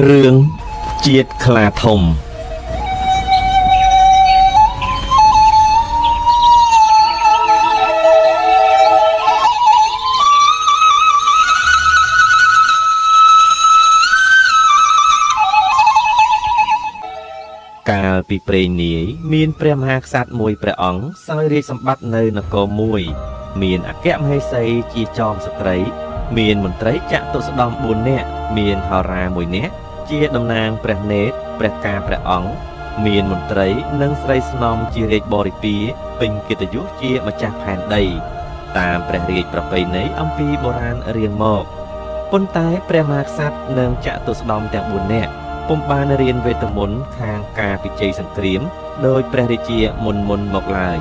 រឿងជាតិខ្លាធំ កាលពីព្រេងនាយមានព្រះមហាក្សត្រមួយព្រះអង្គសោយរាជសម្បត្តិនៅនគរមួយ មានអគ្គមហេសីជាចោមស្ត្រី មានមន្ត្រីចតុស្ដម4នាក់មានហោរាមួយនាក់ជាតំណាងព្រះនេត្រព្រះការព្រះអង្គមានមន្ត្រីនិងស្រីស្នំជារាជបរិពារពេញកិត្តិយសជាម្ចាស់ផែនដី តាមព្រះរាជប្រពៃណីអំពីបុរាណរៀងមកប៉ុន្តែព្រះមហាក្សត្រនិងចតុស្ដមទាំង4នាក់ពុំបានរៀនវេទមន្តខាងការពិជ័យសង្គ្រាមដោយព្រះរាជាមុនមុនមកឡើយ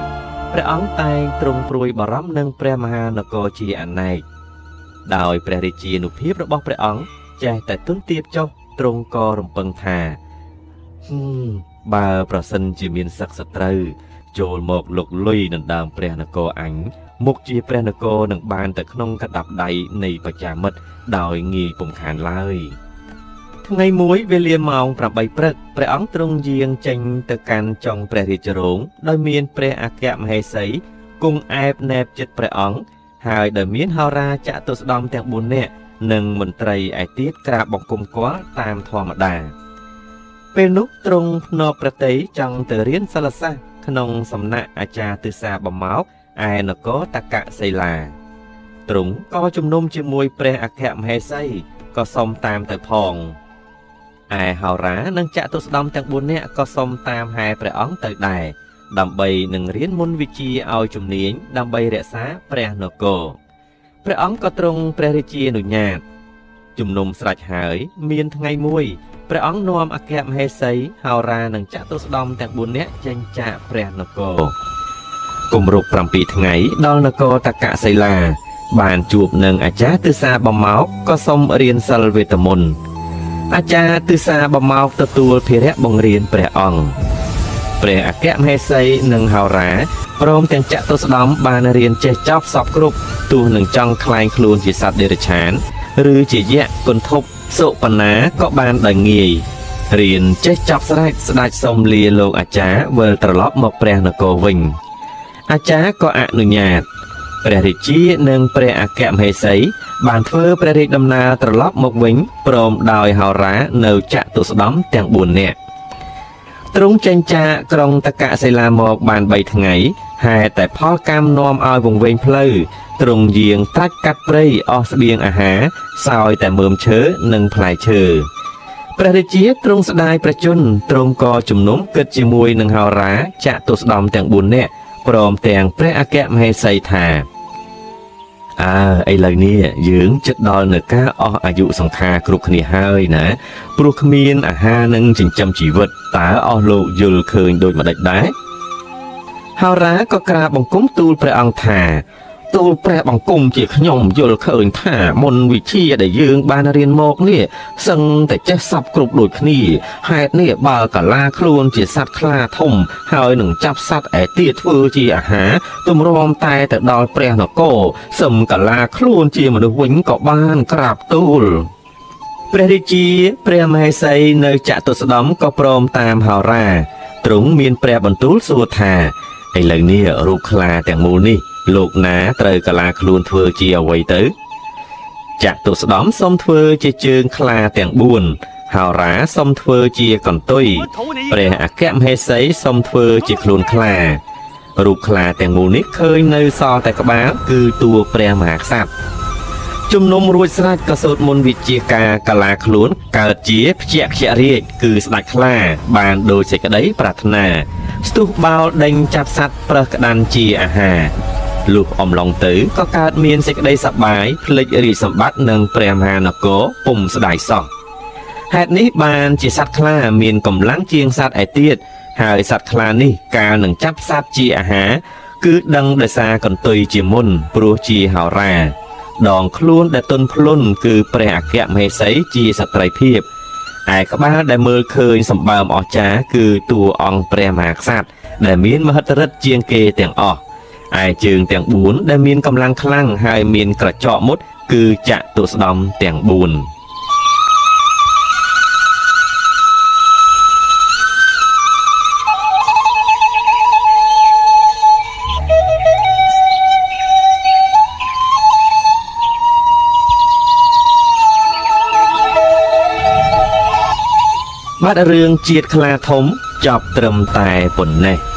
ព្រះអង្គតែងទ្រង់ព្រួយបារម្ភនឹងព្រះមហានគរជាអនេកដោយព្រះរាជានុភាពរបស់ព្រះអង្គចេះតែទន់ទាបចុះទ្រង់ក៏រំពឹងថាបើប្រសិនជាមានសឹកសត្រូវចូលមកលុកលុយដណ្ដើមព្រះនគរអញមុខជាព្រះនគរនឹងបានទៅក្នុងកណ្ដាប់ដៃនៃបច្ចាមិត្តដោយងាយពុំខានឡើយថ្ងៃមួយវេលាម៉ោង8ព្រឹកព្រះអង្គទ្រង់យាងចេញទៅកាន់ចុងព្រះរាជរោងដោយមានព្រះអគ្គមហេសីគង់អែបណែបចិត្តព្រះអង្គហើយដោយមានហោរាចតុស្ដមទាំង4នាក់និងមន្ត្រីឯទៀតក្រាបបង្គំគាល់តាមធម្មតាពេលនោះទ្រង់ភ្នប់ព្រះទ័យចង់ទៅរៀនសិលសាស្ត្រក្នុងសំណាក់អាចារ្យទិសាបំោកឯនគរតកសិលាទ្រង់ក៏ជំនុំជាមួយព្រះអគ្គមហេសីក៏សុំតាមទៅផងឯហោរានិងចតុស្ដមទាំង4នាក់ក៏សុំតាមហែព្រះអង្គទៅដែរដើម្បីនឹងរៀនមុនវិជ្ជាឲ្យជំនាញដើម្បីរក្សាព្រះនគរព្រះអង្គក៏ទ្រង់ព្រះរាជានុញ្ញាតជំនុំស្រេចហើយមានថ្ងៃមួយព្រះអង្គនាំអគ្គមហេសីហោរានិងចតុស្ដមទាំង4នាក់ចេញចាកព្រះនគរគម្រប់7ថ្ងៃដល់នគរតកសិលាបានជួបនឹងអាចារ្យទិសាបំោកក៏សុំរៀនសិលវេទមន្តអាចារ្យទិសាបំោកទទួលភារៈបង្រៀនព្រះអង្គព្រះអគ្គមហេសីនិងហោរាព្រមទាំងចតុស្ដមបានរៀនចេះចប់សពគ្រប់ទោះនឹងចង់ក្លែងខ្លួនជាសត្វតិរច្ឆានឬជាយក្សគន្ធពសុបណាក៏បានដោយងាយរៀនចេះចប់ស្រេចស្ដេចសុំលាលោកអាចារ្យវិលត្រឡប់មកព្រះនគរវិញអាចារ្យក៏អនុញ្ញាតព្រះរាជានិងព្រះអគ្គមហេសីបានធ្វើព្រះរាជដំណើរត្រឡប់មកវិញព្រមដោយហោរានៅចតុស្ដមទាំង4នាក់ទ្រង់ចេញចាកក្រុងតកសិលាមកបាន3ថ្ងៃហេតុតែផលកម្មនាំឲ្យវង្វេងផ្លូវទ្រង់យាងត្រាច់កាត់ព្រៃអស់ស្បៀងអាហារសោយតែមើមឈើនិងផ្លែឈើព្រះរាជាទ្រង់ស្ដាយព្រះជន្មទ្រង់ក៏ជំនុំគិតជាមួយនឹងហោរាចតុស្ដមទាំង4នាក់ព្រមទាំងព្រះអគ្គមហេសីថាឥឡូវនេះយើងជិតដល់នៅការអស់អាយុសង្ខារគ្រប់គ្នាហើយណាព្រោះគ្មានអាហារនឹងចិញ្ចឹមជីវិតតើអស់លោកយល់ឃើញដូចម្ដេចដែរហោរាក៏ក្រាបបង្គំទូលព្រះអង្គថាទូលព្រះបង្គំជាខ្ញុំយល់ឃើញថាមុនវិជ្ជាដែលយើងបានរៀនមកនេះសឹងតែចេះសពគ្រប់ដូចគ្នាហេតុនេះបើកាឡាខ្លួនជាសត្វខ្លាធំហើយនឹងចាប់សត្វឯទៀតធ្វើជាអាហារទម្រាំតែទៅដល់ព្រះនគរសឹមកាឡាខ្លួនជាមនុស្សវិញក៏បានក្រាបទូលព្រះរាជាព្រះមហេសីនៅចតុស្ដមក៏ព្រមតាមហោរាទ្រង់មានព្រះបន្ទូលសួរថាឥឡូវនេះរូបខ្លាទាំងមូលនេះលោកណាត្រូវកាឡាខ្លួនធ្វើជាអ្វីទៅចតុស្ដមសុំធ្វើជាជើងខ្លាទាំង4ហោរាសុំធ្វើជាកន្ទុយព្រះអគ្គមហេសីសុំធ្វើជាខ្លួនខ្លារូបខ្លាទាំងមូលនេះឃើញនៅសល់តែក្បាលគឺតួព្រះមហាក្សត្រជំនុំរួចស្រេចក៏សូត្រមន្តវិជ្ជាការកាឡាខ្លួនកើតជាព្យក្សរាជគឺស្ដេចខ្លាបានដោយសេចក្តីប្រាថ្នាស្ទុះបោលដេញចាប់សត្វប្រើសក្តាន់ជាអាហារលុះអំឡុងទៅក៏កើតមានសេចក្តីសប្បាយភ្លេចរាជសម្បត្តិនិងព្រះមហានគរពុំស្ដាយសោះហេតុនេះបានជាសត្វខ្លាមានកម្លាំងជាងសត្វឯទៀតហើយសត្វខ្លានេះកាលនឹងចាប់សត្វជាអាហារគឺដឹងដោយសារកន្ទុយជាមុនព្រោះជាហោរាដងខ្លួនដែលទន់ភ្លន់គឺព្រះអគ្គមហេសីជាស្ត្រីភាពឯក្បាលដែលមើលឃើញសម្បើមអស្ចារ្យគឺតួអង្គព្រះមហាក្សត្រដែលមានមហិទ្ធិឫទ្ធិជាងគេទាំងអស់ឯជើងទាំង4ដែលមានកម្លាំងខ្លាំងហើយមានក្រចកមុតគឺចតុស្ដមទាំង4 បាទរឿងជាតិខ្លាធំចប់ត្រឹមតែប៉ុណ្ណេះ។